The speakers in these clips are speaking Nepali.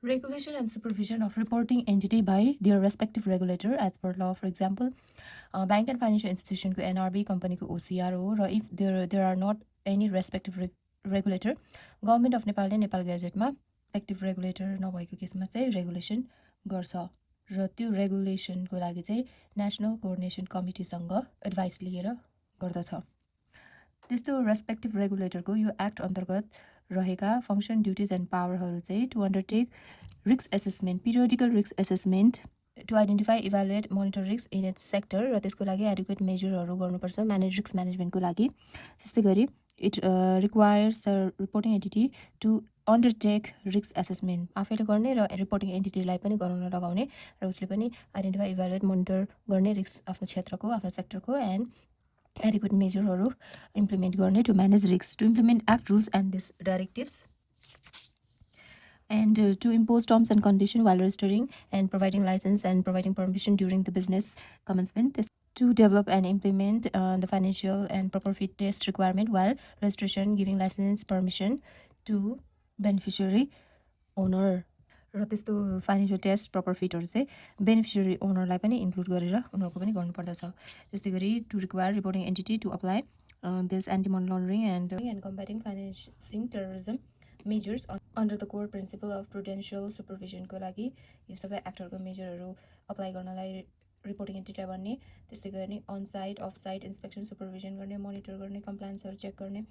Regulation and supervision of reporting entity by their respective regulator as per law. For example, bank and financial institution को NRB company को OCR हो र if there are not any respective regulator, government of नेपालले नेपाल ग्याजेटमा effective regulator नभएको केसमा चाहिँ रेगुलेसन गर्छ र त्यो रेगुलेसनको लागि चाहिँ नेशनल कोअर्डिनेसन कमिटीसँग एडभाइस लिएर गर्दछ। त्यस्तो रेस्पेक्टिभ रेगुलेटरको यो एक्ट अन्तर्गत रहेका फङ्सन ड्युटिज एन्ड पावरहरू चाहिँ to undertake risk assessment, periodical risk assessment, to identify evaluate monitor risk in its sector र त्यसको लागि एडिक्वेट मेजरहरू गर्नुपर्छ म्यानेज रिस्क म्यानेजमेन्टको लागि। त्यस्तै गरी it requires the reporting entity to undertake risk assessment, आफैले गर्ने र रिपोर्टिङ एन्टिटीलाई पनि गराउन लगाउने र उसले पनि आइडेन्टिफाई इभ्यालुएट मोनिटर गर्ने रिस्क आफ्नो क्षेत्रको आफ्नो सेक्टरको एन्ड adequate measures implement गर्ने to manage risks, to implement act rules and these directives, and to impose terms and conditions while registering and providing license and providing permission during the business commencement, to develop and implement the financial and proper fit test requirement while registration, giving license permission to beneficiary owner। र त्यस्तो फाइनेन्सियल टेस्ट प्रपर फिटहरू चाहिँ बेनिफिसियरी ओनरलाई पनि इन्क्लुड गरेर उनीहरूको पनि गर्नुपर्दछ। त्यस्तै गरी to require reporting entity to apply this anti money laundering and combating financing terrorism measures under the core principle of prudential सुपरभिजनको लागि यो सबै एक्टहरूको मेजरहरू अप्लाई गर्नलाई रिपोर्टिङ एन्टिटीलाई भन्ने। त्यस्तै गरी on site off site inspection supervision गर्ने, मोनिटर गर्ने, कम्प्लायन्सहरू चेक गर्ने,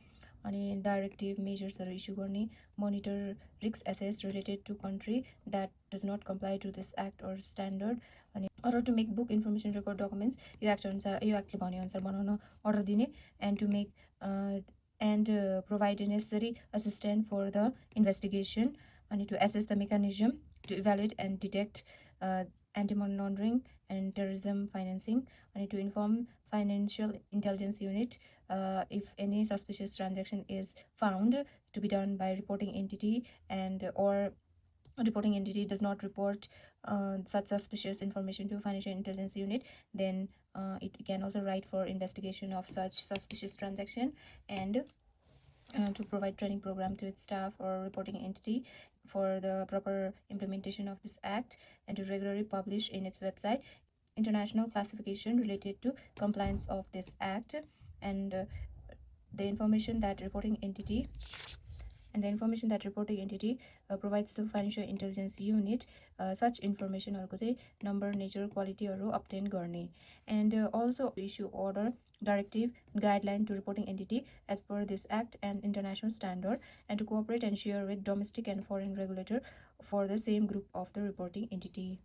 अनि डाइरेक्टिभ मेजर्सहरू इस्यु गर्ने, monitor risk assess related to country that does not comply to this act or standard, अनि order to make book information record documents यो एक्ट अनुसार यो एक्टले भनेअनुसार बनाउन अर्डर दिने, and to make and provide necessary assistance for the investigation, and to assess the mechanism to evaluate and detect anti-money laundering and terrorism financing, and to inform financial intelligence unit if any suspicious transaction is found to be done by reporting entity, and or reporting entity does not report such suspicious information to financial intelligence unit, then it can also write for investigation of such suspicious transaction, and to provide training program to its staff or reporting entity for the proper implementation of this act, and to regularly publish in its website international classification related to compliance of this act, and the information that reporting entity provides to financial intelligence unit, such information number, nature, quality obtain गर्ने, and also issue order, directive, guideline to reporting entity as per this act and international standard, and to cooperate and share with domestic and foreign regulator for the same group of the reporting entity.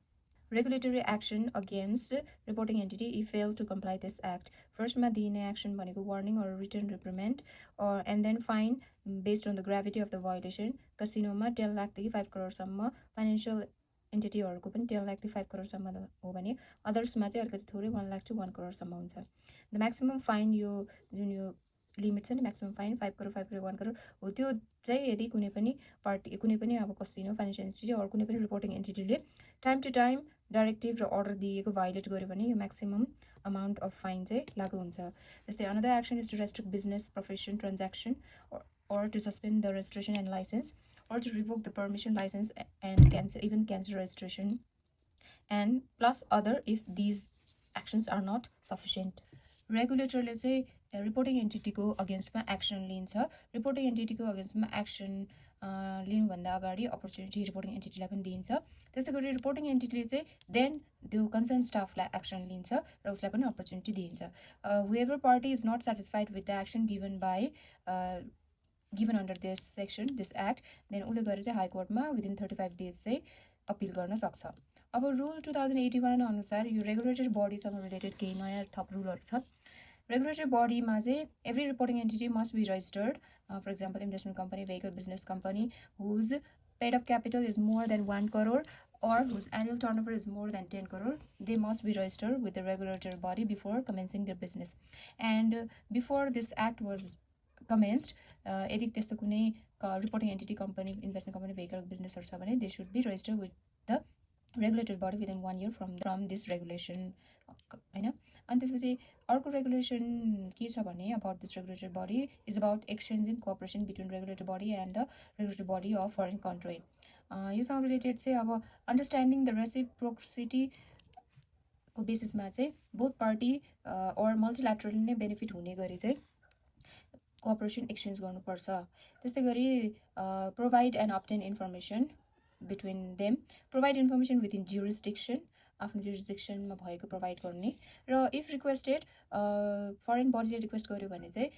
Regulatory action against reporting entity if fail to comply this act. First मा दिने action भनेको warning or written reprimand, and then fine based on the gravity of the violation. Casino मा 10 लाखदेखि 5 करोडसम्म, financial entity हरुको पनि 10 लाखदेखि 5 करोडसम्म हो भने others मा चाहिँ अलिकति थोरै 1 लाख to 1 करोडसम्म हुन्छ। The maximum fine यो जुन यो लिमिट छ नि, म्याक्सिमम फाइन 5 करोड 5 करोड 1 करोड हो, त्यो चाहिँ यदि कुनै पनि पार्टी कुनै पनि अब कसिनो फाइनेन्सियल इन्स्टिट्युट अरू कुनै पनि रिपोर्टिङ एन्टिटीले टाइम टु टाइम डाइरेक्टिभ र अर्डर दिएको भायोलेट गर्यो भने यो म्याक्सिमम अमाउन्ट अफ फाइन चाहिँ लागू हुन्छ। त्यस्तै another action is to restrict business profession transaction or to suspend the registration and license, or to revoke the permission, license, and cancel registration, and plus other if these actions are not sufficient. रेगुलेटरले चाहिँ रिपोर्टिङ एन्टिटीको अगेन्स्टमा एक्सन लिन्छ। रिपोर्टिङ एन्टिटीको अगेन्स्टमा एक्सन लिनुभन्दा अगाडि अपर्च्युनिटी रिपोर्टिङ एन्टिटीलाई पनि दिइन्छ। त्यस्तै गरी रिपोर्टिङ एन्टिटीले चाहिँ देन त्यो कन्सर्न स्टाफलाई एक्सन लिन्छ र उसलाई पनि अपर्च्युनिटी दिइन्छ। However party is not satisfied with the action given under this section this act, then उसले गएर चाहिँ हाई कोर्टमा विदिन 35 डेज चाहिँ अपिल गर्न सक्छ। अब रुल 2081 अनुसार यो रेगुलेटरी बडीसँग रिलेटेड केही नयाँ थप रुलहरू छ। रेगुलेटरी बडीमा चाहिँ every reporting entity must be registered, for example investment company, vehicle business company whose paid up capital is more than 1 crore or whose annual turnover is more than 10 crore, they must be registered with the regulatory body before commencing their business. And before this act was commenced, यदि त्यस्तो कुनै reporting entity company, investment company, vehicle बिजनेसहरू छ भने they should be registered with the regulatory body within 1 year from this regulation होइन। अनि त्यसपछि अर्को रेगुलेसन के छ भने about this regulatory body is about exchange in cooperation between regulatory body and the regulatory body of foreign country. योसँग रिलेटेड चाहिँ अब अन्डरस्ट्यान्डिङ द रेसिप्रोसिटी को बेसिसमा चाहिँ बोथ पार्टी अर मल्टिल्याटरली नै बेनिफिट हुने गरी चाहिँ कोअपरेसन एक्सचेन्ज गर्नुपर्छ। त्यस्तै गरी provide and obtain information between them, provide information within jurisdiction, आफ्नो जुरिस्डिक्सनमा भएको प्रोभाइड गर्ने, र इफ रिक्वेस्टेड फरेन बडीले रिक्वेस्ट गर्यो भने चाहिँ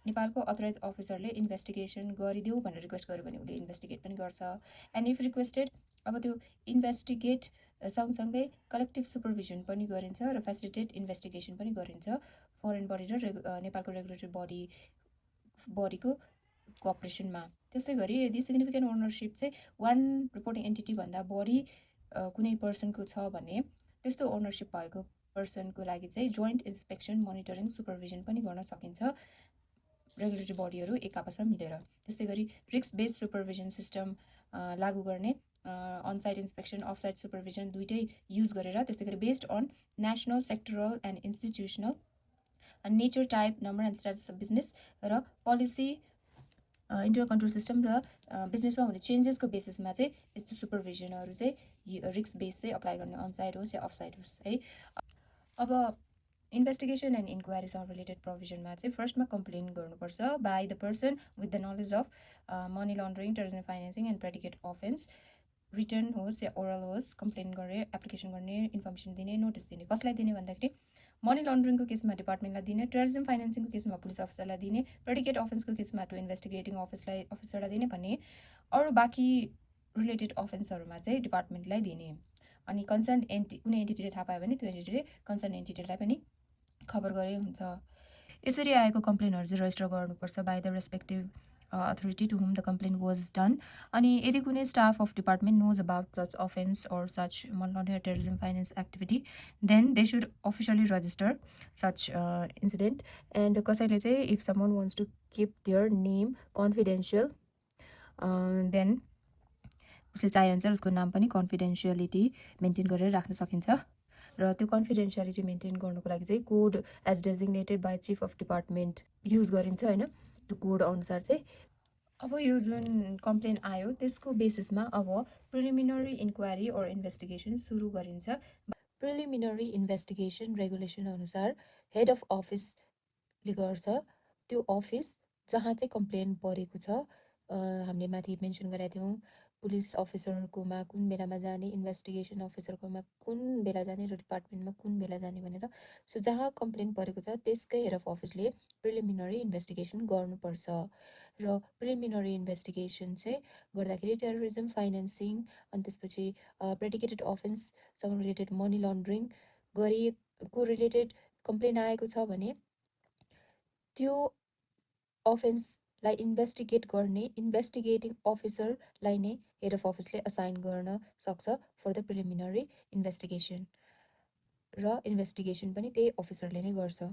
नेपालको अथराइज अफिसरले इन्भेस्टिगेसन गरिदेऊ भनेर रिक्वेस्ट गर्यो भने उसले इन्भेस्टिगेट पनि गर्छ। एन्ड इफ रिक्वेस्टेड अब त्यो इन्भेस्टिगेट सँगसँगै कलेक्टिभ सुपरभिजन पनि गरिन्छ र फेसिलिटेट इन्भेस्टिगेसन पनि गरिन्छ फरेन बडी र नेपालको रेगुलेटरी बडीको कोअपरेसनमा। त्यस्तै गरी यदि सिग्निफिकेन्ट ओनरसिप चाहिँ वान रिपोर्टिङ एन्टिटी भन्दा बढी कुनै पर्सनको छ भने त्यस्तो ओनरसिप भएको पर्सनको लागि चाहिँ जोइन्ट इन्सपेक्सन, मोनिटरिङ, सुपरभिजन पनि गर्न सकिन्छ रेगुलेटरी बडीहरू एक आपसमा मिलेर। त्यस्तै गरी रिस्क बेस्ड सुपरभिजन सिस्टम लागू गर्ने, अनसाइट इन्सपेक्सन, अफसाइट सुपरभिजन दुइटै युज गरेर, त्यस्तै गरी based on national, sectoral and institutional nature, type, number and status of business र पोलिसी, इन्टर कन्ट्रोल सिस्टम र बिजनेसमा हुने चेन्जेसको बेसिसमा चाहिँ यस्तो सुपरभिजनहरू चाहिँ रिस्क बेस चाहिँ अप्लाई गर्ने, अनसाइट होस् या अफसाइट होस् है। अब इन्भेस्टिगेसन एन्ड इन्क्वायरीसँग रिलेटेड प्रोभिजनमा चाहिँ फर्स्टमा कम्प्लेन गर्नुपर्छ by the person with the knowledge of money laundering, terrorism financing and predicate offence, return होस् या ओरल होस्, कम्प्लेन गर्ने, एप्लिकेसन गर्ने, इन्फर्मेसन दिने, नोटिस दिने। कसलाई दिने भन्दाखेरि मनी लन्ड्रिङको केसमा डिपार्टमेन्टलाई दिने, टेररिज्म फाइनेन्सिङको केसमा पुलिस अफिसरलाई दिने, प्रेडिकेट अफेन्सको केसमा टु इन्भेस्टिगेटिङ अफिसरलाई दिने भन्ने, अरू बाँकी रिलेटेड अफेन्सहरूमा चाहिँ डिपार्टमेन्टलाई दिने। अनि कन्सर्न कुनै एन्टिटीले थाहा पायो भने त्यो एन्टिटीले कन्सर्न एन्टिटीलाई पनि खबर गरे हुन्छ। यसरी आएको कम्प्लेनहरू चाहिँ रेजिस्टर गर्नुपर्छ by the respective authority to whom the complaint was done. अनि यदि कुनै staff of department knows about such offense or such money laundering or terrorism finance activity, then they should officially register such incident. And कसैले चाहिँ if someone wants to keep their name confidential, then उसले चाहे अनुसार उसको नाम पनि कन्फिडेन्सियलिटी मेन्टेन गरेर राख्न सकिन्छ। र त्यो कन्फिडेन्सियलिटी मेन्टेन गर्नुको लागि चाहिँ code as designated by chief of department use गरिन्छ होइन। त्यो कोड अनुसार चाहिँ अब यो जुन कम्प्लेन आयो त्यसको बेसिसमा अब प्रिलिमिनरी इन्क्वायरी अर इन्भेस्टिगेसन सुरु गरिन्छ। प्रिलिमिनरी इन्भेस्टिगेसन रेगुलेसन अनुसार हेड अफ अफिसले गर्छ। त्यो अफिस जहाँ चाहिँ कम्प्लेन परेको छ, हामीले माथि मेन्सन गरेका थियौँ पुलिस अफिसरकोमा कुन बेलामा जाने, इन्भेस्टिगेसन अफिसरकोमा कुन बेला जाने र डिपार्टमेन्टमा कुन बेला जाने भनेर। सो जहाँ कम्प्लेन परेको छ त्यसकै हेड अफ अफिसले प्रिलिमिनरी इन्भेस्टिगेसन गर्नुपर्छ। र प्रिलिमिनरी इन्भेस्टिगेसन चाहिँ गर्दाखेरि टेररिज्म फाइनेन्सिङ अनि त्यसपछि प्रेडिकेटेड अफेन्ससँग रिलेटेड मनी लन्ड्रिङ गरिएको रिलेटेड कम्प्लेन आएको छ भने त्यो अफेन्सलाई इन्भेस्टिगेट गर्ने इन्भेस्टिगेटिङ अफिसरलाई नै हेड अफ अफिसले असाइन गर्न सक्छ फर द प्रिलिमिनरी इन्भेस्टिगेसन। र इन्भेस्टिगेसन पनि त्यही अफिसरले नै गर्छ।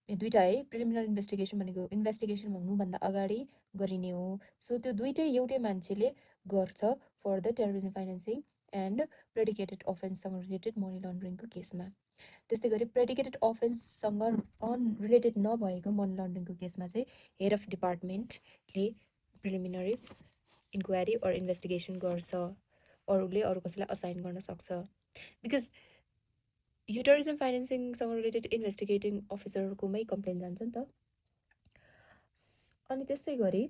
दुईवटा है, प्रिलिमिनरी इन्भेस्टिगेसन भनेको इन्भेस्टिगेसन हुनुभन्दा अगाडि गरिने हो। सो त्यो दुइटै एउटै मान्छेले गर्छ for the terrorism financing and predicated अफेन्ससँग रिलेटेड मनी लन्ड्रिङको केसमा। त्यस्तै गरी प्रेडिकेटेड अफेन्ससँग रिलेटेड नभएको मनी लन्ड्रिङको केसमा चाहिँ हेड अफ डिपार्टमेन्टले प्रिलिमिनरी इन्क्वायरी अर इन्भेस्टिगेसन गर्छ, अरूले अरू कसैलाई असाइन गर्न सक्छ। बिकज यो टेररिज्म फाइनेन्सिङसँग रिलेटेड इन्भेस्टिगेटिङ अफिसरकोमै कम्प्लेन जान्छ नि त। अनि त्यस्तै गरी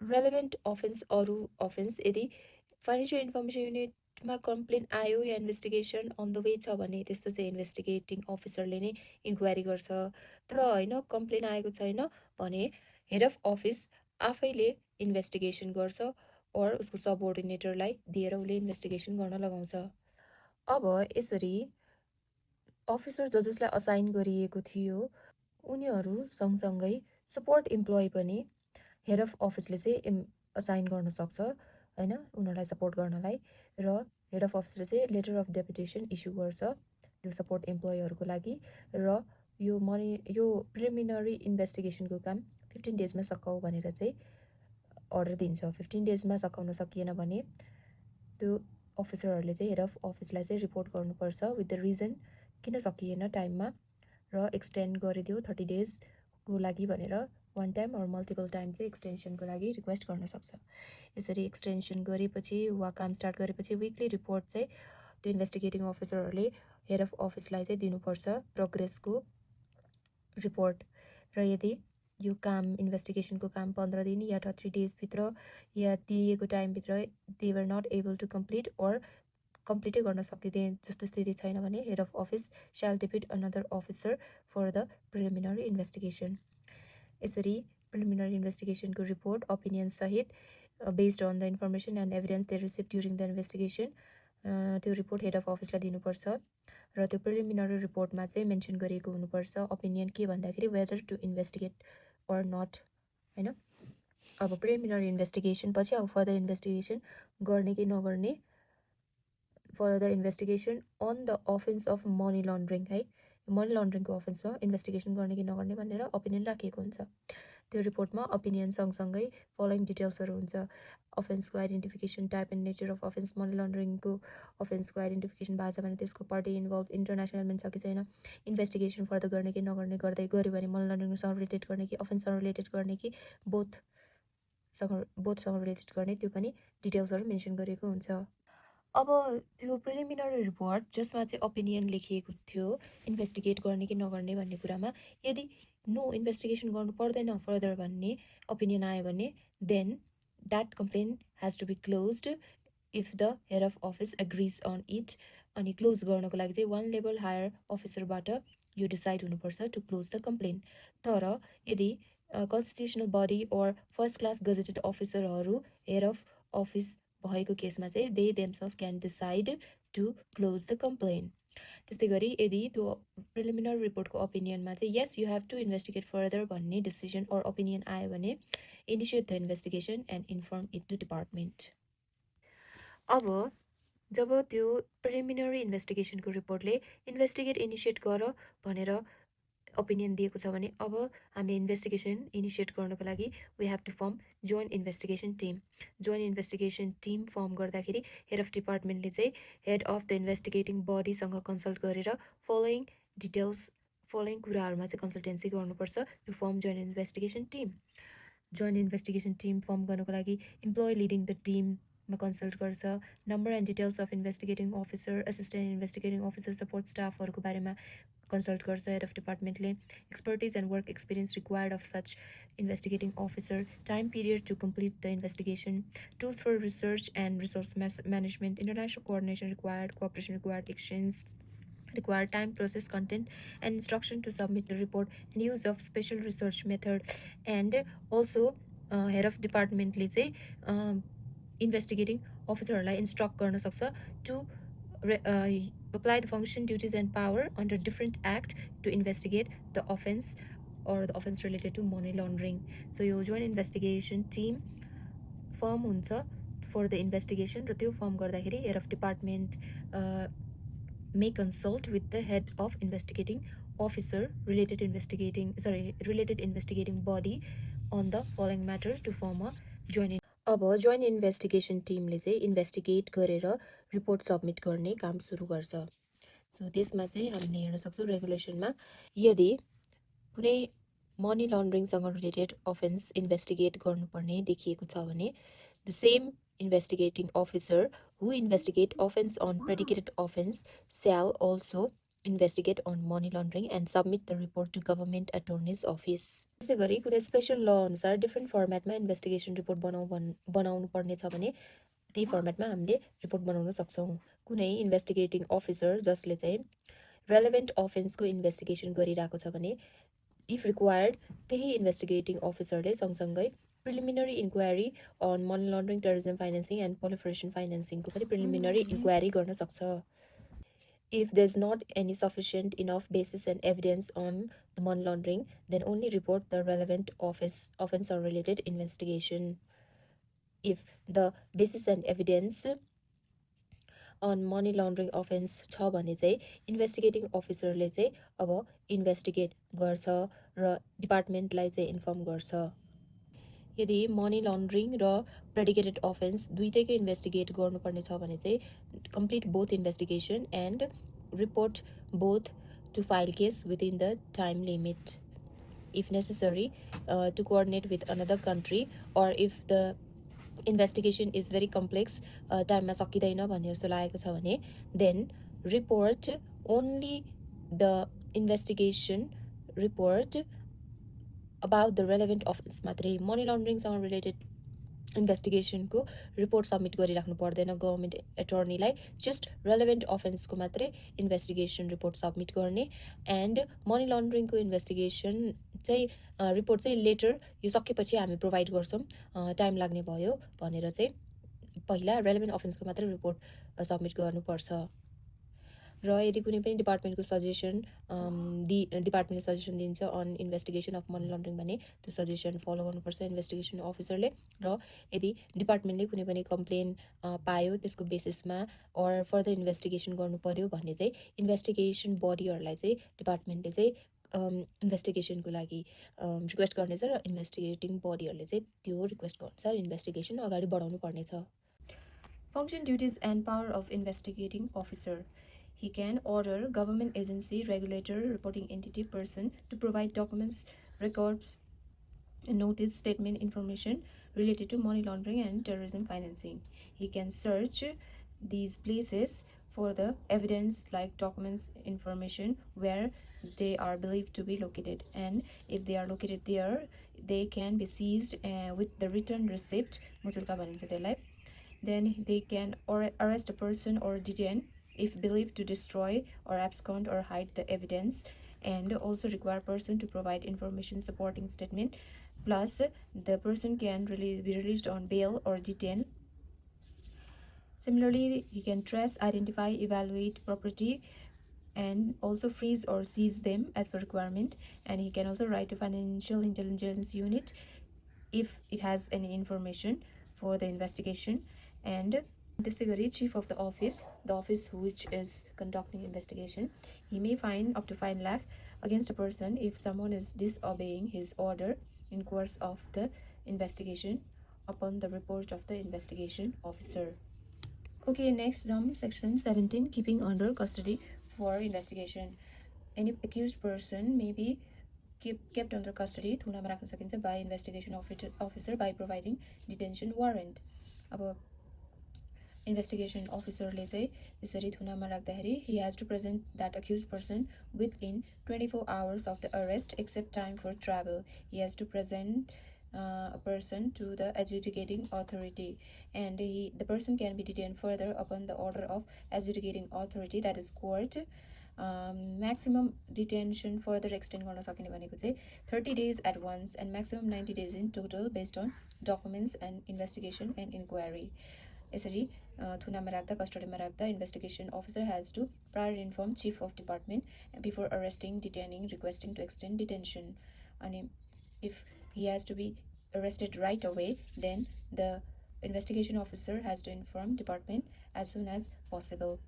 रेलेभेन्ट अफेन्स, अरू अफेन्स यदि फाइनेन्सियल इन्फर्मेसन युनिटमा कम्प्लेन आयो या इन्भेस्टिगेसन अन द वे छ भने त्यस्तो चाहिँ इन्भेस्टिगेटिङ अफिसरले नै इन्क्वायरी गर्छ। तर होइन कम्प्लेन आएको छैन भने हेड अफ अफिस आफैले इन्भेस्टिगेसन गर्छ अर उसको सबअर्डिनेटरलाई दिएर उसले इन्भेस्टिगेसन गर्न लगाउँछ। अब यसरी अफिसर जसलाई असाइन गरिएको थियो उनीहरू सँगसँगै सपोर्ट इम्प्लोइ पनि हेड अफ अफिसले चाहिँ असाइन गर्न सक्छ होइन, उनीहरूलाई सपोर्ट गर्नलाई। र हेड अफ अफिसले चाहिँ लेटर अफ डेपुटेसन इस्यु गर्छ त्यो सपोर्ट इम्प्लोइहरूको लागि। र यो प्रिलिमिनरी इन्भेस्टिगेसनको काम 15 डेजमा सकाऊ भनेर चाहिँ अर्डर दिन्छ। 15 डेजमा सकाउन सकिएन भने त्यो अफिसरहरूले चाहिँ हेड अफ अफिसलाई चाहिँ रिपोर्ट गर्नुपर्छ विथ द रिजन किन सकिएन टाइममा र एक्सटेन्ड गरिदियो 30 डेजको लागि भनेर one time or multiple times एक्सटेन्सनको लागि रिक्वेस्ट गर्न सक्छ। यसरी एक्सटेन्सन गरेपछि वा काम स्टार्ट गरेपछि विकली रिपोर्ट चाहिँ त्यो इन्भेस्टिगेटिङ अफिसरहरूले हेड अफ अफिसलाई चाहिँ दिनुपर्छ प्रोग्रेसको रिपोर्ट। र यदि यो काम इन्भेस्टिगेसनको काम 15 दिन या 30 डेजभित्र या दिएको टाइमभित्र they were not able to complete or कम्प्लिटै गर्न सकिँदैन जस्तो स्थिति छैन भने head of office shall depute another officer for the preliminary investigation. यसरी प्रिलिमिनरी इन्भेस्टिगेसनको रिपोर्ट ओपिनियन सहित based on the information and evidence they receive during the investigation त्यो रिपोर्ट हेड अफ अफिसलाई दिनुपर्छ। र त्यो प्रिलिमिनरी रिपोर्टमा चाहिँ मेन्सन गरिएको हुनुपर्छ ओपिनियन के भन्दाखेरि whether to investigate or not हैन। अब प्रिलिमिनरी इन्भेस्टिगेसन पछि अब फर्दर इन्भेस्टिगेसन गर्ने कि नगर्ने further investigation on the offence of money laundering है मनी लन्ड्रिङको अफेन्समा इन्भेस्टिगेसन गर्ने कि नगर्ने भनेर ओपिनियन राखिएको हुन्छ। त्यो रिपोर्टमा ओपिनियन सँगसँगै फलोइङ डिटेल्सहरू हुन्छ। अफेन्सको identification type and nature of offence money लन्ड्रिङको अफेन्सको आइडेन्टिफिकेसन भएको छ भने त्यसको पार्टी इन्भल्भ इन्टरनेसनल एलिमेन्ट छ कि छैन, इन्भेस्टिगेसन फर्दर गर्ने कि नगर्ने, गऱ्यो भने मनी लन्ड्रिङसँग रिलेटेड गर्ने कि अफेन्ससँग रिलेटेड गर्ने कि बोथसँग रिलेटेड गर्ने त्यो पनि डिटेल्सहरू मेन्सन गरेको हुन्छ। अब त्यो प्रिलिमिनरी रिपोर्ट जसमा चाहिँ ओपिनियन लेखिएको थियो इन्भेस्टिगेट गर्ने कि नगर्ने भन्ने कुरामा यदि नो इन्भेस्टिगेसन गर्नु पर्दैन फर्दर भन्ने ओपिनियन आयो भने then that complain has to be closed if the head of office agrees on it. अनि क्लोज गर्नको लागि चाहिँ वान लेभल हायर अफिसरबाट यो डिसाइड हुनुपर्छ टु क्लोज द कम्प्लेन। तर यदि constitutional body or first class gazetted अफिसरहरू हेड अफ अफिस भएको केसमा चाहिँ they themselves can decide to close the complain. त्यस्तै गरी यदि त्यो प्रिलिमिनरी रिपोर्टको ओपिनियनमा चाहिँ yes you have to investigate further भन्ने डिसिजन अर ओपिनियन आयो भने initiate the investigation and inform it to department. अब जब त्यो प्रिलिमिनरी इन्भेस्टिगेसनको रिपोर्टले इन्भेस्टिगेट इनिसिएट गर भनेर ओपिनियन दिएको छ भने अब हामीले इन्भेस्टिगेसन इनिसिएट गर्नको लागि we have to form joint investigation team. Joint investigation team form गर्दाखेरि हेड अफ डिपार्टमेन्टले चाहिँ हेड अफ द इन्भेस्टिगेटिङ बडीसँग कन्सल्ट गरेर फलोइङ कुराहरूमा चाहिँ कन्सल्टेन्सी गर्नुपर्छ to form joint investigation team. Joint investigation team form गर्नको लागि इम्प्लोइ लिडिङ द टिममा कन्सल्ट गर्छ। Number and details of investigating officer assistant investigating officer support स्टाफहरूको बारेमा कन्सल्ट गर्छ हेड अफ डिपार्टमेन्टले। Expertise and work experience required of such investigating officer, time period to complete the investigation, tools for research and resource management, international coordination required, cooperation required, exchange require time, process, content and instruction to submit the report, and use of special research method. And also head of department ले चाहिँ investigating officerहरूलाई instruct गर्न सक्छ to apply the function, duties and power under different act to investigate the offense or the offense related to money laundering. So यो joint investigation team form हुन्छ for the investigation र त्यो form गर्दाखेरि head of department may consult with the head of investigating officer related investigating body on the following matter to form a joint. अब जोइन्ट इन्भेस्टिगेसन टिमले चाहिँ इन्भेस्टिगेट गरेर रिपोर्ट सबमिट गर्ने काम सुरु गर्छ। सो त्यसमा चाहिँ हामीले हेर्न सक्छौँ रेगुलेसनमा यदि कुनै मनी लन्ड्रिङसँग रिलेटेड अफेन्स इन्भेस्टिगेट गर्नुपर्ने देखिएको छ भने the same investigating officer who investigate offense on predicated offense shall also investigate on money laundering and submit the report to government attorney's office. त्यसै गरी कुनै स्पेशल ल अनुसार डिफ्रेन्ट फर्मेटमा इन्भेस्टिगेसन रिपोर्ट बनाउनु पर्ने छ भने त्यही फर्मेटमा हामीले रिपोर्ट बनाउन सक्छौँ। कुनै इन्भेस्टिगेटिङ अफिसर जसले चाहिँ रेलेभेन्ट अफेन्सको इन्भेस्टिगेसन गरिरहेको छ भने इफ रिक्वायर्ड त्यही इन्भेस्टिगेटिङ अफिसरले सँगसँगै preliminary inquiry on money laundering, terrorism financing and proliferation financing को पनि preliminary inquiry गर्न सक्छ। If there's not any sufficient enough basis and evidence on the money laundering, then only report the relevant offense or related investigation. If the basis and evidence on money laundering offense छ भने चाहिँ इन्भेस्टिगेटिङ अफिसरले चाहिँ अब इन्भेस्टिगेट गर्छ र डिपार्टमेन्टलाई चाहिँ इन्फर्म गर्छ। यदि मनी लन्ड्रिङ र प्रेडिकेटेड अफेन्स दुईटैको इन्भेस्टिगेट गर्नुपर्ने छ भने चाहिँ complete both investigation and report both to file case within the time limit. if necessary, to coordinate with another country, or if the investigation is very complex, time ma sakidaina bhanne jasto लागेको छ भने, then report only the investigation report about the relevant offense मात्रै, money laundering सँग related investigation को report submit गरिराख्नु पर्दैन गभर्नमेन्ट एटर्नीलाई, जस्ट रेलेभेन्ट अफेन्सको मात्रै इन्भेस्टिगेसन रिपोर्ट सबमिट गर्ने। एन्ड मनी लन्ड्रिङको इन्भेस्टिगेसन चाहिँ रिपोर्ट चाहिँ लेटर यो सकेपछि हामी प्रोभाइड गर्छौँ, टाइम लाग्ने भयो भनेर चाहिँ पहिला रेलेभेन्ट अफेन्सको मात्रै रिपोर्ट सबमिट गर्नुपर्छ। र यदि कुनै पनि डिपार्टमेन्टको सजेसन डिपार्टमेन्टले सजेसन दिन्छ on investigation of money laundering भने त्यो सजेसन फलो गर्नुपर्छ इन्भेस्टिगेसन अफिसरले। र यदि डिपार्टमेन्टले कुनै पनि कम्प्लेन पायो त्यसको बेसिसमा अर फर्दर इन्भेस्टिगेसन गर्नु पर्यो भने चाहिँ इन्भेस्टिगेसन बडीहरूलाई चाहिँ डिपार्टमेन्टले चाहिँ इन्भेस्टिगेसनको लागि रिक्वेस्ट गर्नेछ र इन्भेस्टिगेटिङ बडीहरूले चाहिँ त्यो रिक्वेस्टको अनुसार इन्भेस्टिगेसन अगाडि बढाउनु पर्नेछ। Function duties and power of investigating officer. He can order government agency, regulator, reporting entity, person to provide documents, records, notice, statement, information related to money laundering and terrorism financing. He can search these places for the evidence like documents, information where they are believed to be located, and if they are located there, they can be seized with the return receipt. Then they can arrest a person or detain if believed to destroy or abscond or hide the evidence, and also require person to provide information supporting statement, plus the person can be released on bail or detain. Similarly, he can trace, identify, evaluate property, and also freeze or seize them as per requirement. And he can also write to financial intelligence unit if it has any information for the investigation. And त्यसैगरी chief of the office which is conducting investigation, he may fine up to 5 lakh against a person if someone is disobeying his order in course of the investigation upon the report of the investigation officer. Okay, next section 17, keeping under custody for investigation. Any accused person may be kept under custody थुनामा राख्न सकिन्छ by investigation officer by providing detention warrant. अब investigation officer ले चाहिँ त्यसरी थुनामा राख्दाखेरि he has to present that accused person within 24 hours of the arrest except time for travel. He has to present a person to the adjudicating authority, and the person can be detained further upon the order of adjudicating authority, that is court. Maximum detention further extend गर्न सकिने भनेको चाहिँ 30 days at once and maximum 90 days in total based on documents and investigation and inquiry. यसरी थुनामा राख्दा कस्टडीमा राख्दा investigation officer has to prior inform chief of department before arresting, detaining, requesting to extend detention. And if he has to be arrested right away, then the investigation officer has to inform department as soon as possible.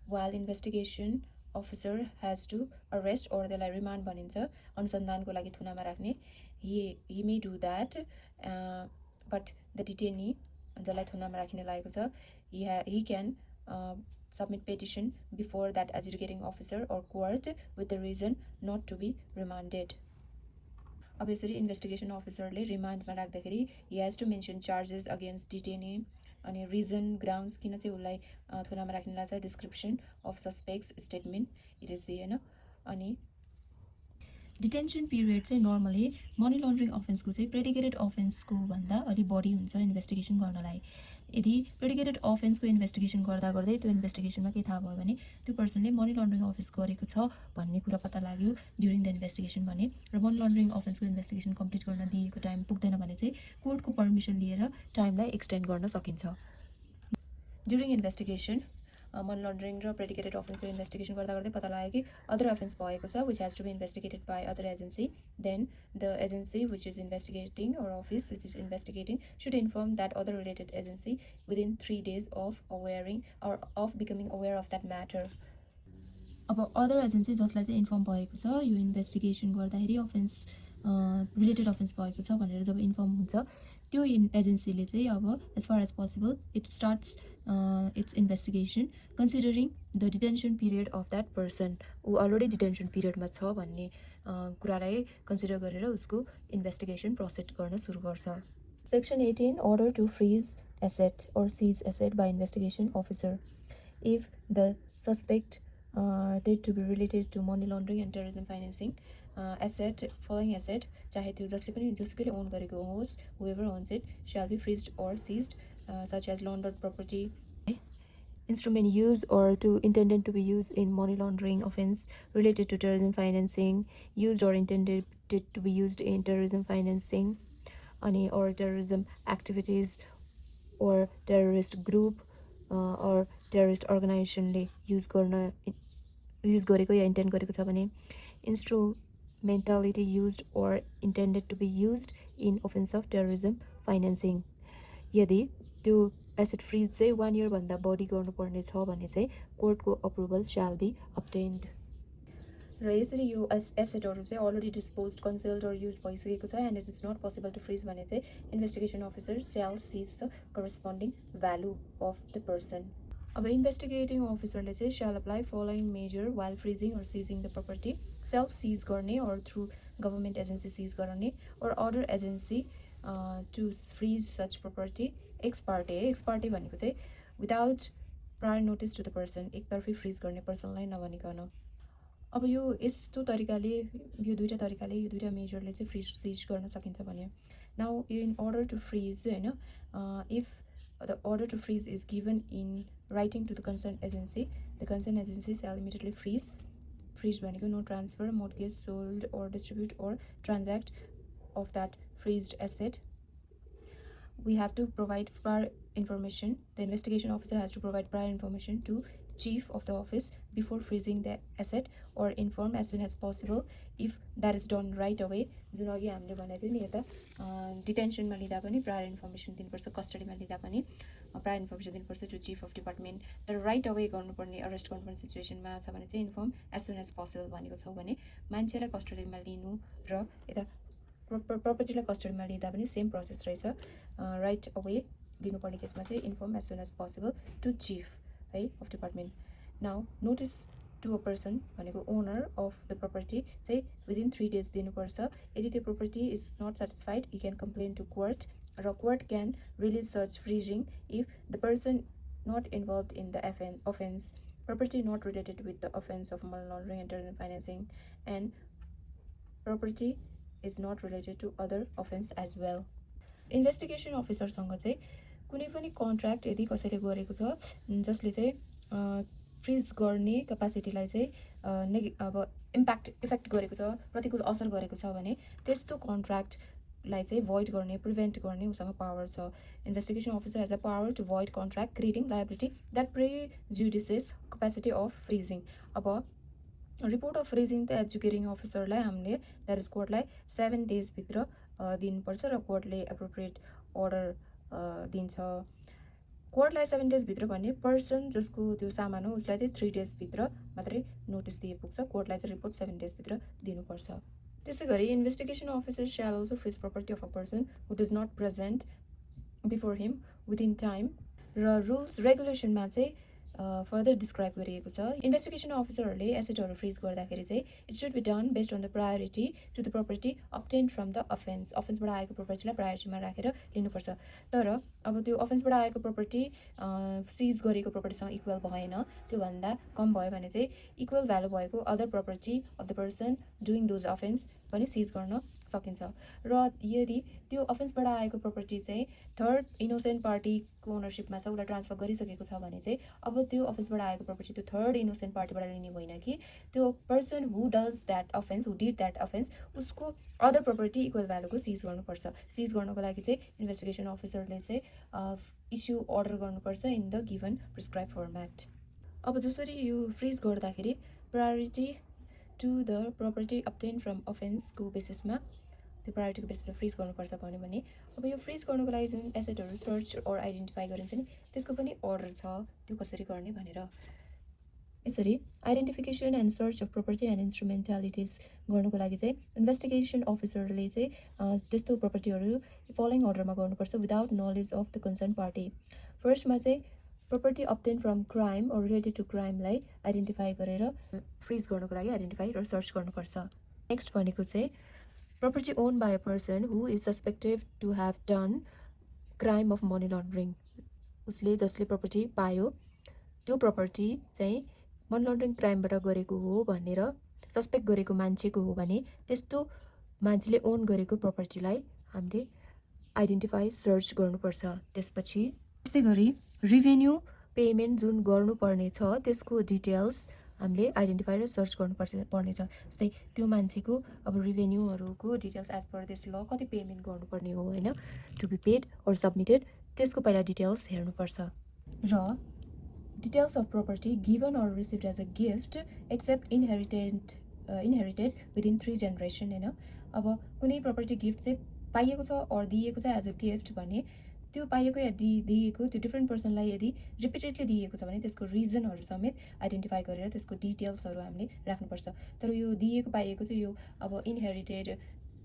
While investigation officer has to arrest or त्यसलाई remand भनिन्छ अनुसन्धानको लागि थुनामा राख्ने, he may do that, but the detainee जसलाई थुनामा राखिन लागेको छ he can submit petition before that adjudicating officer or court with the reason not to be remanded. अब यसरी इन्भेस्टिगेसन अफिसरले रिमान्डमा राख्दाखेरि he has to mention charges against detainee अनि reason grounds किन चाहिँ उसलाई थुनामा राख्न लाग्छ, description of suspects statement etc हैन। अनि डिटेन्सन पिरियड चाहिँ नर्मली मनी लन्ड्रिङ अफेन्सको चाहिँ प्रेडिकेटेड अफेन्सको भन्दा अलि बढी हुन्छ इन्भेस्टिगेसन गर्नलाई। यदि प्रेडिकेटेड अफेन्सको इन्भेस्टिगेसन गर्दा गर्दै त्यो इन्भेस्टिगेसनमा के थाहा भयो भने त्यो पर्सनले मनी लन्ड्रिङ अफेन्स गरेको छ भन्ने कुरा पत्ता लाग्यो ड्युरिङ द इन्भेस्टिगेसन भने, र मनी लन्ड्रिङ अफेन्सको इन्भेस्टिगेसन कम्प्लिट गर्न दिएको टाइम पुग्दैन भने चाहिँ कोर्टको पर्मिसन लिएर टाइमलाई एक्सटेन्ड गर्न सकिन्छ। ड्युरिङ इन्भेस्टिगेसन मनी लन्ड्रिङ र प्रेडिकेटेड अफेन्सको इन्भेस्टिगेसन गर्दा गर्दै पत्ता लाग्यो कि अदर अफेन्स भएको छ which has to be investigated by other agency, then the agency which is investigating or office which is investigating should inform that other related agency within 3 days of becoming aware of that matter. अब अदर एजेन्सी जसलाई चाहिँ इन्फर्म भएको छ यो इन्भेस्टिगेसन गर्दाखेरि अफेन्स रिलेटेड अफेन्स भएको छ भनेर जब इन्फर्म हुन्छ त्यो एजेन्सीले चाहिँ अब as far as possible it starts its investigation considering the detention period of that person, ऊ अलरेडी डिटेन्सन पिरियडमा छ भन्ने कुरालाई कन्सिडर गरेर उसको इन्भेस्टिगेसन प्रोसिड गर्न सुरु गर्छ। Section 18, order to freeze asset or seize asset by investigation officer. If the suspect did to be related to money laundering and terrorism financing, asset, following asset, चाहे त्यो जसले पनि जसुकैले ओन गरेको होस्, whoever owns it shall be freezed or seized, such as laundered property, instrument used or to intended to be used in money laundering offense related to terrorism financing, used or intended to be used in terrorism financing, or terrorism activities, or terrorist group or terrorist organizationले युज गरेको या इन्टेन्ड गरेको छ भने, instrumentality used or intended to be used in offense of terrorism financing. यदि त्यो एसेट फ्रिज चाहिँ 1 year भन्दा बढी गर्नुपर्ने छ भने चाहिँ कोर्टको अप्रुभल shall be obtained. र यसरी यो एसेटहरू चाहिँ already dispose consult or use भइसकेको छ and it is not possible to freeze भने चाहिँ investigation officer shall seize the corresponding value of the person. अब इन्भेस्टिगेटिङ अफिसरले चाहिँ shall apply following measure while freezing or seizing the property, self seize गर्ने or through government agency seize गर्ने or other agency to freeze such property x party भनेको चाहिँ without prior notice to the person, एकतर्फी फ्रिज गर्ने पर्सनलाई नभनिकन। अब यो यस्तो तरिकाले यो दुईटा मेजरले चाहिँ फ्रिज सिज गर्न सकिन्छ भन्यो। Now in order to freeze होइन, if the order to freeze is given in writing to the concern agency, the concern agency shall immediately freeze भनेको no transfer, mortgage, sold or distribute or transact of that freezed asset. We have to provide prior information. The investigation officer has to provide prior information to chief of the office before freezing the asset or inform as soon as possible if that is done right away. जुन अघि हामीले भनेको थियो नि, यता डिटेन्सनमा लिँदा पनि प्रायर इन्फर्मेसन दिनुपर्छ, कस्टडीमा लिँदा पनि प्रायर इन्फर्मेसन दिनुपर्छ टु चिफ अफ डिपार्टमेन्ट। तर राइट अवे गर्नुपर्ने, अरेस्ट गर्नुपर्ने सिचुएसनमा छ भने चाहिँ inform as soon as possible भनेको छ भने मान्छेलाई कस्टडीमा लिनु र यता प्रपर्टीलाई कस्टडीमा लिँदा पनि सेम प्रोसेस रहेछ। राइट अवे दिनुपर्ने केसमा चाहिँ inform as soon as possible to chief है of department. Now notice to a person भनेको ओनर अफ द प्रपर्टी चाहिँ विदिन 3 days दिनुपर्छ। यदि त्यो property is not satisfied you can complain to court र court can release such freezing if the person not involve in the offense, property not related with the offense of money laundering and terrorism financing, and property is not related to other offense as well. Investigation अफिसरसँग चाहिँ कुनै पनि कन्ट्र्याक्ट यदि कसैले गरेको छ जसले चाहिँ फ्रिज गर्ने क्यापासिटीलाई चाहिँ अब इफेक्ट गरेको छ, प्रतिकूल असर गरेको छ भने त्यस्तो कन्ट्र्याक्टलाई चाहिँ भोइड गर्ने, प्रिभेन्ट गर्ने उसँग पावर छ। Investigation officer has a power to void contract creating liability that prejudices capacity of freezing. अब रिपोर्ट अफ फ्रिजिङ त एजुकेटिङ अफिसरलाई हामीले द्याट इज कोर्टलाई 7 days भित्र दिनुपर्छ र कोर्टले एप्रोप्रिएट अर्डर दिन्छ। कोर्टलाई 7 days भित्र भन्ने पर्सन जसको त्यो सामान हो उसलाई चाहिँ 3 days भित्र मात्रै नोटिस दिए पुग्छ, कोर्टलाई चाहिँ रिपोर्ट 7 days भित्र दिनुपर्छ। त्यसै गरी investigation officer shall also freeze property of a person who does not present before him within time र रुल्स रेगुलेसनमा चाहिँ फर्दर डिस्क्राइब गरिएको छ। इन्भेस्टिगेसन अफिसरहरूले एसेटहरू फ्रिज गर्दाखेरि चाहिँ it should be done based on the priority to the property obtain from the अफेन्सबाट आएको प्रपर्टीलाई प्रायोरिटीमा राखेर लिनुपर्छ। तर अब त्यो अफेन्सबाट आएको प्रपर्टी सिज गरेको प्रपर्टीसँग इक्वल भएन, त्योभन्दा कम भयो भने चाहिँ इक्वल भ्यालु भएको other property of the person doing those offence पनि सिज गर्न सकिन्छ। र यदि त्यो अफेन्सबाट आएको प्रपर्टी चाहिँ थर्ड इनोसेन्ट पार्टीको ओनरसिपमा छ, उसलाई ट्रान्सफर गरिसकेको छ भने चाहिँ अब त्यो अफेन्सबाट आएको प्रपर्टी त्यो थर्ड इनोसेन्ट पार्टीबाट लिने होइन कि त्यो person who does that offence, who did that offence, उसको अदर प्रपर्टी इक्वल भ्यालुको सिज गर्नुपर्छ। सिज गर्नको लागि चाहिँ इन्भेस्टिगेसन अफिसरले चाहिँ इस्यु अर्डर गर्नुपर्छ in the given prescribe format. अब जसरी यो फ्रिज गर्दाखेरि priority to the property obtain from अफेन्सको बेसिसमा त्यो प्रायोरिटीको बेसिसमा फ्रिज गर्नुपर्छ भन्यो भने अब यो फ्रिज गर्नुको लागि जुन एसेटहरू सर्च अर आइडेन्टिफाई गरिन्छ नि त्यसको पनि अर्डर छ, त्यो कसरी गर्ने भनेर। यसरी identification and search of property and instrumentalities गर्नुको लागि चाहिँ इन्भेस्टिगेसन अफिसरले चाहिँ त्यस्तो प्रपर्टीहरू फलोइङ अर्डरमा गर्नुपर्छ without knowledge of the concern party. फर्स्टमा चाहिँ property obtain from crime or related to क्राइमलाई आइडेन्टिफाई गरेर फ्रिज गर्नुको लागि आइडेन्टिफाई र सर्च गर्नुपर्छ। नेक्स्ट भनेको चाहिँ property owned by a person who is suspected to have done crime of money laundering. उसले जसले प्रपर्टी पायो त्यो प्रपर्टी चाहिँ मनी लन्ड्रिङ क्राइमबाट गरेको हो भनेर सस्पेक्ट गरेको मान्छेको हो भने त्यस्तो मान्छेले ओन गरेको प्रपर्टीलाई हामीले आइडेन्टिफाई सर्च गर्नुपर्छ। त्यसपछि त्यस्तै गरी रिभेन्यू पेमेन्ट जुन गर्नुपर्ने छ त्यसको डिटेल्स हामीले आइडेन्टिफाई र सर्च पर्नेछ। जस्तै त्यो मान्छेको अब रिभेन्यूहरूको details as per this law कति पेमेन्ट गर्नुपर्ने हो होइन, to be paid or submitted, त्यसको पहिला डिटेल्स हेर्नुपर्छ। र details of property given or received as a gift except inherited within 3 generation होइन। अब कुनै प्रपर्टी गिफ्ट चाहिँ पाइएको छ अर दिएको छ एज अ गिफ्ट भने त्यो पाइएको या दिएको त्यो डिफ्रेन्ट पर्सनलाई यदि रिपिटेडली दिएको छ भने त्यसको रिजनहरू समेत आइडेन्टिफाई गरेर त्यसको डिटेल्सहरू हामीले राख्नुपर्छ। तर यो दिएको पाइएको चाहिँ यो अब इनहेरिटेड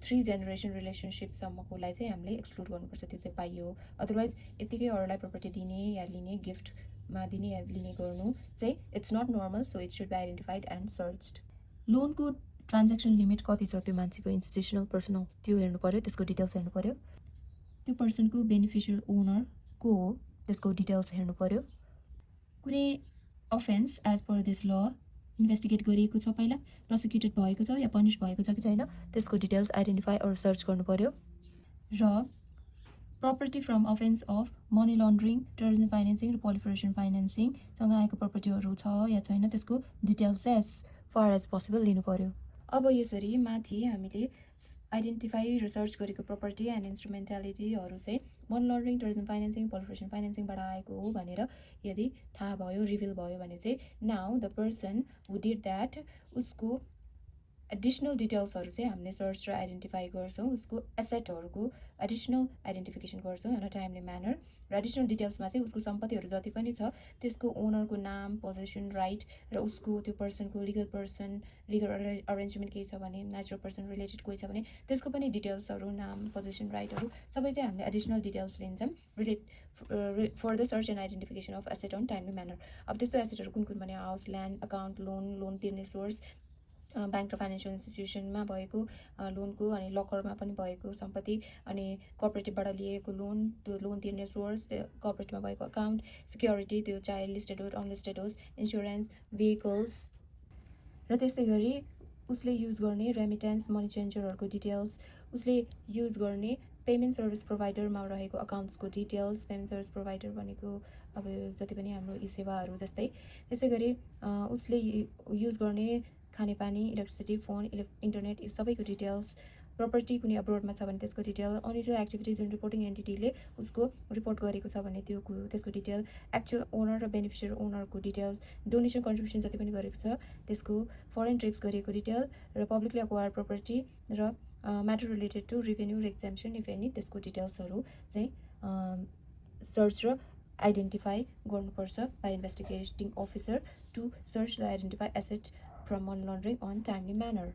3 जेनेरेसन रिलेसनसिपसम्मकोलाई चाहिँ हामीले एक्सक्लुड गर्नुपर्छ, त्यो चाहिँ पाइयो। अदरवाइज यतिकै अरूलाई प्रपर्टी दिने या लिने गिफ्टमा दिने या लिने गर्नु चाहिँ it's not normal, so it should be identified and searched. लोनको ट्रान्ज्याक्सन लिमिट कति छ त्यो मान्छेको, इन्स्टिट्युसनल पर्सनल, त्यो हेर्नु पऱ्यो, त्यसको डिटेल्स हेर्नु पऱ्यो। त्यो पर्सनको बेनिफिसियल ओनर को हो त्यसको डिटेल्स हेर्नु पऱ्यो। कुनै अफेन्स एज पर दिस ल इन्भेस्टिगेट गरिएको छ, पहिला प्रोसिक्युटेड भएको छ या पनिस भएको छ कि छैन, त्यसको डिटेल्स आइडेन्टिफाई अर सर्च गर्नु पऱ्यो। र property from offence of money laundering, terrorism financing र प्रोलिफरेसन फाइनेन्सिङसँग आएको प्रपर्टीहरू छ या छैन त्यसको details as far as possible लिनु पऱ्यो। अब यसरी माथि हामीले आइडेन्टिफाई र सर्च गरेको प्रपर्टी एन्ड इन्स्ट्रुमेन्टालिटीहरू चाहिँ money laundering, terrorism financing, proliferation फाइनेन्सिङबाट आएको हो भनेर यदि थाहा भयो, रिभिल भयो भने चाहिँ now the person who did that उसको एडिसनल डिटेल्सहरू चाहिँ हामीले सर्च र आइडेन्टिफाई गर्छौँ, उसको एसेटहरूको एडिसनल आइडेन्टिफिकेसन गर्छौँ इन अ टाइमली म्यानर। र एडिसनल डिटेल्समा चाहिँ उसको सम्पत्तिहरू जति पनि छ त्यसको ओनरको नाम, पोजेसन, राइट र उसको त्यो पर्सनको लिगल अरेन्जमेन्ट केही छ भने, नेचुरल पर्सन रिलेटेड कोही छ भने त्यसको पनि डिटेल्सहरू, नाम, पोजेसन, राइटहरू सबै चाहिँ हामीले एडिसनल डिटेल्स लिन्छौँ for the search and identification of asset on timely manner. अब त्यस्तो एसेटहरू कुन कुन भने हाउस, ल्यान्ड, अकाउन्ट, लोन तिर्ने सोर्स, ब्याङ्क र फाइनेन्सियल इन्स्टिट्युसनमा भएको लोनको, अनि लकरमा पनि भएको सम्पत्ति, अनि कोअपरेटिभबाट लिएको लोन, त्यो लोन तिर्ने सोर्स, त्यो कोअपरेटिभमा भएको अकाउन्ट, सिक्योरिटी, त्यो चाहे लिस्टेड होस् अनलिस्टेड होस्, इन्सुरेन्स, भेहिकल्स, र त्यस्तै गरी उसले युज गर्ने रेमिटेन्स, मनी चेन्जरहरूको डिटेल्स, उसले युज गर्ने पेमेन्ट सर्भिस प्रोभाइडरमा रहेको अकाउन्ट्सको डिटेल्स, पेमेन्ट सर्भिस प्रोभाइडर भनेको अब जति पनि हाम्रो यी सेवाहरू जस्तै। त्यसै गरी उसले युज गर्ने खानेपानी, इलेक्ट्रिसिटी, फोन, इन्टरनेट, यो सबैको डिटेल्स, प्रपर्टी कुनै अब्रोडमा छ भने त्यसको डिटेल, अनिटल एक्टिभिटिज जुन रिपोर्टिङ एन्टिटीले उसको रिपोर्ट गरेको छ भने त्यसको डिटेल, एक्चुअल ओनर र बेनिफिसियर ओनरको डिटेल्स, डोनेसन कन्ट्रिब्युसन जति पनि गरेको छ त्यसको, फरेन ट्रिप्स गरिएको डिटेल, र पब्लिकली एक्वायर्ड प्रपर्टी र म्याटर रिलेटेड टु रिभेन्यू र एक्जाम्सन इफ एनी, त्यसको डिटेल्सहरू चाहिँ सर्च र आइडेन्टिफाई गर्नुपर्छ by investigating officer to search र identify asset from money laundering on timely manner.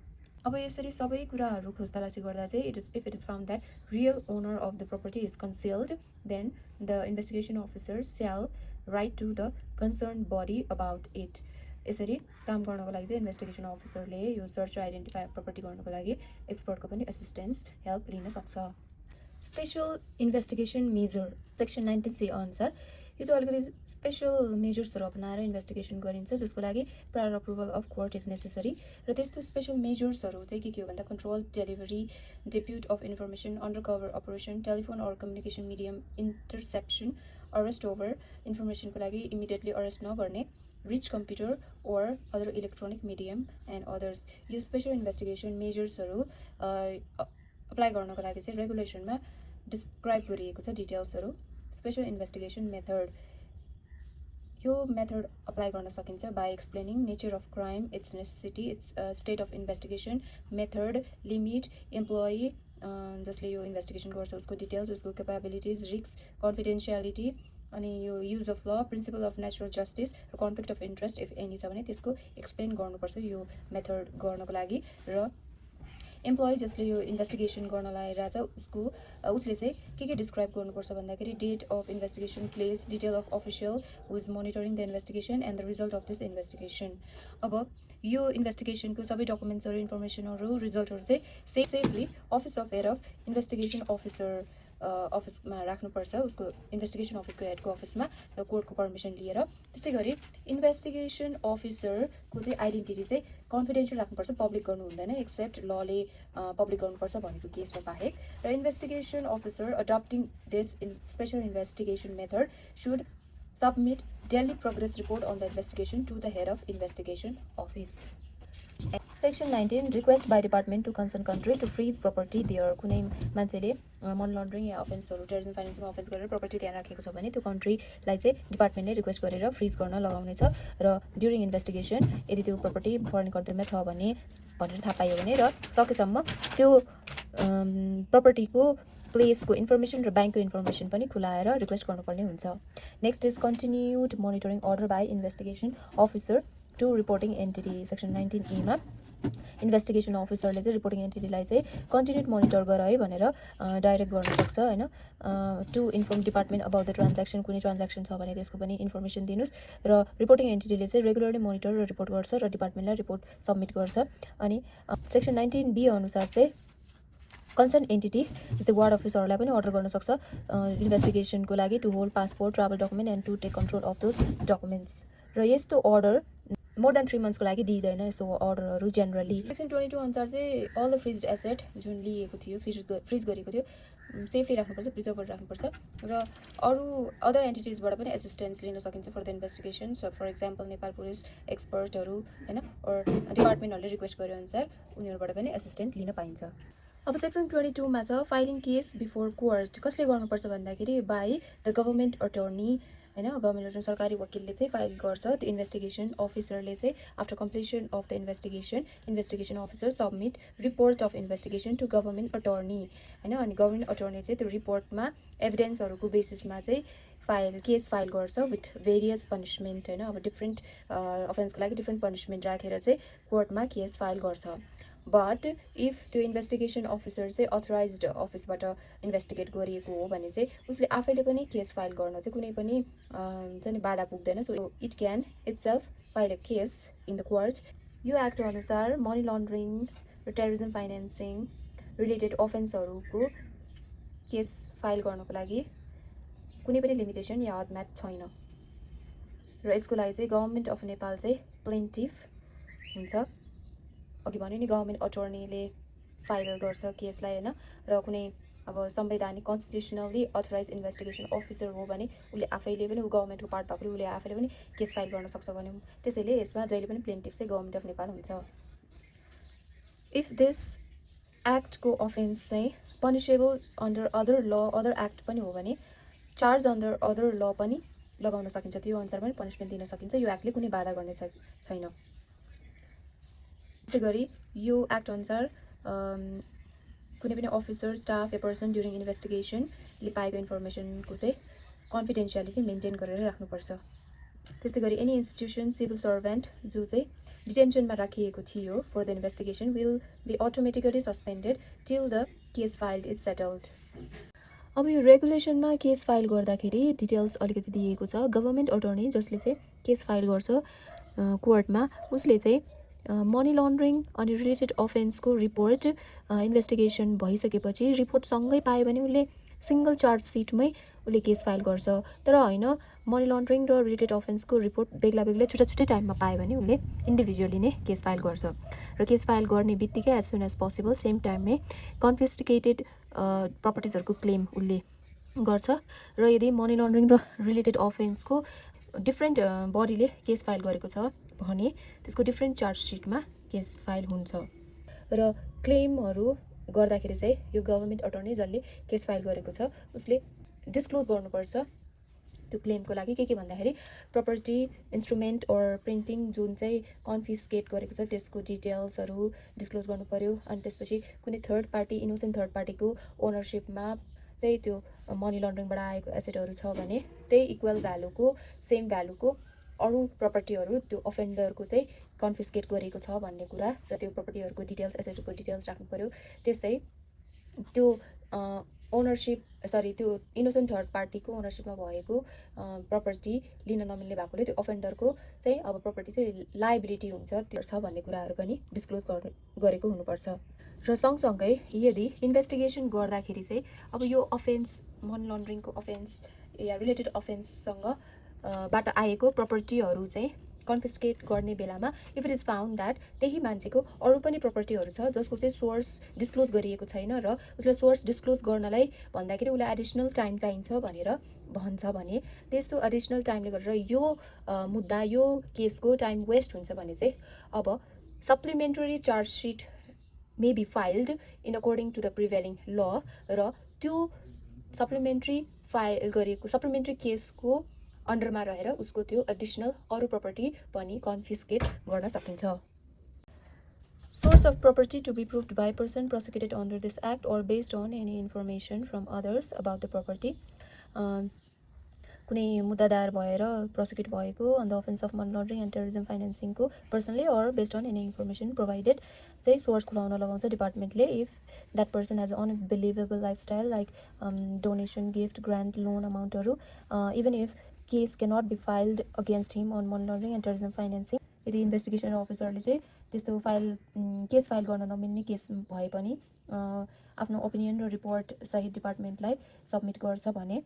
अब यसरी सबै कुराहरू खोजतलासी गर्दा चाहिँ if it is found that real owner of the property is concealed, then the investigation officer shall write to the concern body about it. यसरी काम गर्नको लागि चाहिँ इन्भेस्टिगेसन अफिसरले यो सर्च र आइडेन्टिफाई प्रपर्टी गर्नको लागि एक्सपर्टको पनि एसिस्टेन्स, हेल्प लिन सक्छ। Special investigation major section 19C अनुसार यो चाहिँ अलिकति स्पेसल मेजर्सहरू अपनाएर इन्भेस्टिगेसन गरिन्छ, जसको लागि prior approval of court is necessary. र त्यस्तो स्पेसल मेजर्सहरू चाहिँ के हो भन्दा control, delivery, depute of information, under cover operation, telephone or communication medium interception, arrest over इन्फर्मेसनको लागि इमिडिएटली अरेस्ट नगर्ने, reach computer or other electronic medium and others. यो स्पेसल इन्भेस्टिगेसन मेजर्सहरू अप्लाई गर्नको लागि चाहिँ रेगुलेसनमा डिस्क्राइब गरिएको छ डिटेल्सहरू। स्पेसल इन्भेस्टिगेसन मेथड, यो मेथड अप्लाई गर्न सकिन्छ by explaining nature of crime, it's necessity, it's state of investigation, method, limit, employee जसले यो इन्भेस्टिगेसन गर्छ उसको डिटेल्स, उसको क्यापेबिलिटिज, रिस्क, कन्फिडेन्सियालिटी, अनि यो युज अफ ल, प्रिन्सिपल अफ नेचुरल जस्टिस र conflict of interest if any छ भने त्यसको एक्सप्लेन गर्नुपर्छ यो मेथड गर्नको लागि। र एम्प्लोइ जसले यो इन्भेस्टिगेसन गर्न लगाइरहेछ उसले चाहिँ के डिस्क्राइब गर्नुपर्छ भन्दाखेरि date of investigation, place, detail of official who is monitoring the investigation and the result of this investigation. अब यो इन्भेस्टिगेसनको सबै डकुमेन्ट्सहरू, इन्फर्मेसनहरू, रिजल्टहरू चाहिँ safely office of head of investigation officer अफिसमा राख्नुपर्छ, उसको इन्भेस्टिगेसन अफिसको हेडको अफिसमा, र कोर्टको पर्मिसन लिएर। त्यस्तै गरी इन्भेस्टिगेसन अफिसरको चाहिँ आइडेन्टिटी चाहिँ कन्फिडेन्सियल राख्नुपर्छ, पब्लिक गर्नु हुँदैन एक्सेप्ट लले पब्लिक गर्नुपर्छ भनेको केसमा बाहेक। र investigation officer adopting this special investigation method should submit daily progress report on the investigation to the head of investigation office. Section 19 request by department to concerned country to freeze property there। कुनै मान्छेले मनी लन्ड्रिङ या अफेन्सहरू, टेररिज्म फाइनेन्समा अफेन्स गरेर प्रपर्टी त्यहाँ राखेको छ भने त्यो कन्ट्रीलाई चाहिँ डिपार्टमेन्टले रिक्वेस्ट गरेर फ्रिज गर्न लगाउनेछ। र ड्युरिङ इन्भेस्टिगेसन यदि त्यो प्रपर्टी फरेन कन्ट्रीमा छ भने भनेर थाहा पायो भने र सकेसम्म त्यो प्रपर्टीको प्लेसको इन्फर्मेसन र ब्याङ्कको इन्फर्मेसन पनि खुलाएर रिक्वेस्ट गर्नुपर्ने हुन्छ। Next is continued monitoring order by investigation officer to reporting entity. Section 19A मा इन्भेस्टिगेसन अफिसरले चाहिँ रिपोर्टिङ एन्टिटीलाई चाहिँ कन्टिन्युड मोनिटर गर है भनेर डाइरेक्ट गर्न सक्छ होइन। To inform department about the transaction, कुनै ट्रान्ज्याक्सन छ भने त्यसको पनि इन्फर्मेसन दिनुहोस्। र रिपोर्टिङ एन्टिटीले चाहिँ रेगुलरली मोनिटर र रिपोर्ट गर्छ र डिपार्टमेन्टलाई रिपोर्ट सबमिट गर्छ। अनि सेक्सन 19B अनुसार चाहिँ कन्सर्न एन्टिटी जस्तै वार्ड अफिसरलाई पनि अर्डर गर्न सक्छ इन्भेस्टिगेसनको लागि to hold passport, travel document and to take control of those documents. र यस्तो अर्डर मोर देन 3 मन्थ्सको लागि दिइँदैन यस्तो अर्डरहरू जेनरली। सेक्सन 22 अनुसार चाहिँ अल द फ्रिज्ड एसेट जुन लिएको थियो, फ्रिज गरेको थियो, सेफली राख्नुपर्छ, प्रिजर्भ गरेर राख्नुपर्छ। र अरू अदर एन्टिटिजबाट पनि एसिस्टेन्स लिन सकिन्छ for the investigation. So for example Nepal police एक्सपर्टहरू होइन, डिपार्टमेन्टहरूले रिक्वेस्ट गरे अनुसार उनीहरूबाट पनि एसिस्टेन्ट लिन पाइन्छ। अब सेक्सन 22 मा छ फाइलिङ केस बिफोर कोर्ट। कसले गर्नुपर्छ भन्दाखेरि बाई द गभर्मेन्ट अटर्नी होइन। गभर्मेन्ट अटर्नी सरकारी वकिलले चाहिँ फाइल गर्छ। त्यो इन्भेस्टिगेसन अफिसरले चाहिँ after completion of the investigation officer submit report of investigation to government attorney होइन। अनि गभर्मेन्ट अटर्नी चाहिँ त्यो रिपोर्टमा एभिडेन्सहरूको बेसिसमा चाहिँ केस फाइल गर्छ विथ भेरियस पनिसमेन्ट होइन। अब डिफ्रेन्ट अफेन्सको लागि डिफ्रेन्ट पनिसमेन्ट राखेर चाहिँ कोर्टमा केस फाइल गर्छ। बट इफ त्यो इन्भेस्टिगेसन अफिसर चाहिँ अथोराइज्ड अफिसबाट इन्भेस्टिगेट गरिएको हो भने चाहिँ उसले आफैले पनि केस फाइल गर्न चाहिँ कुनै पनि चाहिँ बाधा पुग्दैन। So it can itself file a case in the court. यो एक्ट अनुसार मनी लन्ड्रिङ र टेररिज्म फाइनेन्सिङ रिलेटेड अफेन्सहरूको केस फाइल गर्नको लागि कुनै पनि लिमिटेसन या हदम्याद छैन। र यसको लागि चाहिँ गभर्मेन्ट अफ नेपाल चाहिँ प्लेन्टिफ हुन्छ। अघि भन्यो नि गभर्मेन्ट अटर्नीले फाइल गर्छ केसलाई होइन। र कुनै अब संवैधानिक कन्स्टिट्युसनली अथोराइज इन्भेस्टिगेसन अफिसर हो भने उसले आफैले पनि गभर्मेन्टको पार्ट भएको उसले आफैले पनि केस फाइल गर्न सक्छ भन्यो। त्यसैले यसमा जहिले पनि प्लेन्टिफ चाहिँ गभर्मेन्ट अफ नेपाल हुन्छ। इफ दिस एक्टको अफेन्स चाहिँ पनिसेबल अन्डर अदर ल, अदर एक्ट पनि हो भने चार्ज अन्डर अदर ल पनि लगाउन सकिन्छ। त्यो अनुसार पनि पनिसमेन्ट दिन सकिन्छ। यो एक्टले कुनै बाधा गर्ने छैन। त्यसै गरी यो एक्ट अनुसार कुनै पनि अफिसर, स्टाफ या पर्सन ड्युरिङ इन्भेस्टिगेसनले पाएको इन्फर्मेसनको चाहिँ कन्फिडेन्सियालिटी मेन्टेन गरेर राख्नुपर्छ। त्यस्तै गरी एनी इन्स्टिट्युसन, सिभिल सर्भेन्ट जो चाहिँ डिटेन्सनमा राखिएको थियो for the investigation will be automatically suspended till the case filed is settled. अब यो रेगुलेसनमा केस फाइल गर्दाखेरि डिटेल्स अलिकति दिएको छ। गभर्मेन्ट अटर्नी जसले चाहिँ केस फाइल गर्छ कोर्टमा उसले चाहिँ मनी लन्ड्रिङ अनि रिलेटेड अफेन्सको रिपोर्ट इन्भेस्टिगेसन भइसकेपछि रिपोर्टसँगै पायो भने उसले सिङ्गल चार्ज सिटमै उसले केस फाइल गर्छ। तर होइन मनी लन्ड्रिङ र रिलेटेड अफेन्सको रिपोर्ट बेग्ला बेग्लै छुट्टा छुट्टै टाइममा पायो भने उसले इन्डिभिजुअली नै केस फाइल गर्छ। र केस फाइल गर्ने बित्तिकै as soon as possible same टाइममै कन्फिस्टिकेटेड प्रपर्टिजहरूको क्लेम उसले गर्छ। र यदि मनी लन्ड्रिङ र रिलेटेड अफेन्सको डिफ्रेन्ट बडीले केस फाइल गरेको छ भने त्यसको डिफ्रेन्ट चार्ज सिटमा केस फाइल हुन्छ। र क्लेमहरू गर्दाखेरि चाहिँ यो गभर्मेन्ट अटर्नी जसले केस फाइल गरेको छ उसले डिस्क्लोज गर्नुपर्छ त्यो क्लेमको लागि के भन्दाखेरि प्रपर्टी, इन्स्ट्रुमेन्ट अर प्रिन्टिङ जुन चाहिँ कन्फिस्केट गरेको छ त्यसको डिटेल्सहरू डिस्क्लोज गर्नु पर्यो। अनि त्यसपछि कुनै थर्ड पार्टी, इनोसेन्ट थर्ड पार्टीको ओनरसिपमा चाहिँ त्यो मनी लन्ड्रिङबाट आएको एसेटहरू छ भने त्यही इक्वल भ्यालुको, सेम भ्यालुको अरू प्रपर्टीहरू त्यो अफेन्डरको चाहिँ कन्फिस्केट गरेको छ भन्ने कुरा र त्यो प्रपर्टीहरूको डिटेल्स एसेटको डिटेल्स राख्नु पर्यो। त्यस्तै त्यो त्यो इनोसेन्ट थर्ड पार्टीको ओनरसिपमा भएको प्रपर्टी लिन नमिल्ने भएकोले त्यो अफेन्डरको चाहिँ अब प्रपर्टी चाहिँ लायबिलिटी हुन्छ त्यो छ भन्ने कुराहरू पनि डिस्क्लोज गरेको हुनुपर्छ। र सँगसँगै यदि इन्भेस्टिगेसन गर्दाखेरि चाहिँ अब यो अफेन्स मनी लन्ड्रिङको अफेन्स या रिलेटेड अफेन्ससँग बाट आएको प्रपर्टीहरू चाहिँ कन्फिस्केट गर्ने बेलामा if it is found that त्यही मान्छेको अरू पनि प्रपर्टीहरू छ जसको चाहिँ सोर्स डिस्क्लोज गरिएको छैन र उसले सोर्स डिस्क्लोज गर्नलाई भन्दाखेरि उसलाई एडिसनल टाइम चाहिन्छ भनेर भन्छ भने त्यस्तो एडिसनल टाइमले गरेर यो मुद्दा यो केसको टाइम वेस्ट हुन्छ भने चाहिँ अब supplementary chargesheet may be filed in according to the prevailing law र त्यो सप्लिमेन्ट्री फाइल गरेको सप्लिमेन्ट्री केसको अन्डरमा रहेर उसको त्यो एडिसनल अरू प्रपर्टी पनि कन्फिस्केट गर्न सकिन्छ। Source of property to be proved by person prosecuted under this act or based on any information from others about the property. कुनै मुद्दा दायर भएर प्रोसिक्युट भएको on the offence of money laundering and terrorism फाइनेन्सिङको personally or based on any information provided चाहिँ सोर्स खुलाउन लगाउँछ डिपार्टमेन्टले if that person has unbelievable lifestyle like donation gift grant loan अमाउन्टहरू even if case can not be filed against him on money laundering and terrorism financing. यदि इन्भेस्टिगेसन अफिसरले चाहिँ त्यस्तो केस फाइल गर्न नमिल्ने केस भए पनि आफ्नो ओपिनियन र रिपोर्ट सहित डिपार्टमेन्टलाई सब्मिट गर्छ भने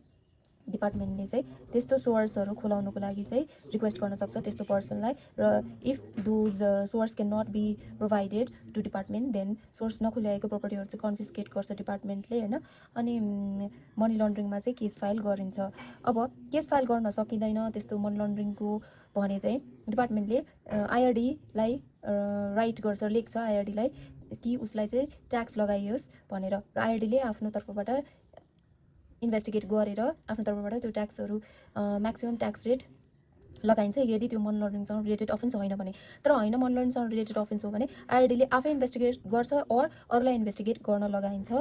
डिपार्टमेन्टले चाहिँ त्यस्तो सोर्सहरू खुलाउनुको लागि चाहिँ रिक्वेस्ट गर्न सक्छ त्यस्तो पर्सनलाई र if those source can not be provided to department then source नखुल्याएको प्रपर्टीहरू चाहिँ कन्फिस्केट गर्छ डिपार्टमेन्टले होइन। अनि मनी लन्ड्रिङमा चाहिँ केस फाइल गरिन्छ। अब केस फाइल गर्न सकिँदैन त्यस्तो मनी लन्ड्रिङको भने चाहिँ डिपार्टमेन्टले आइआरडीलाई राइट गर्छ लेख्छ आइआरडीलाई कि उसलाई चाहिँ ट्याक्स लगाइयोस् भनेर र आइआरडीले आफ्नो तर्फबाट इन्भेस्टिगेट गरेर आफ्नो तर्फबाट त्यो ट्याक्सहरू म्याक्सिमम ट्याक्स रेट लगाइन्छ यदि त्यो मनी लन्ड्रिङसँग रिलेटेड अफेन्स होइन भने। तर होइन मनी लन्ड्रिङसँग रिलेटेड अफेन्स हो भने आइआरडीले आफै इन्भेस्टिगेट गर्छ अर अरूलाई इन्भेस्टिगेट गर्न लगाइन्छ।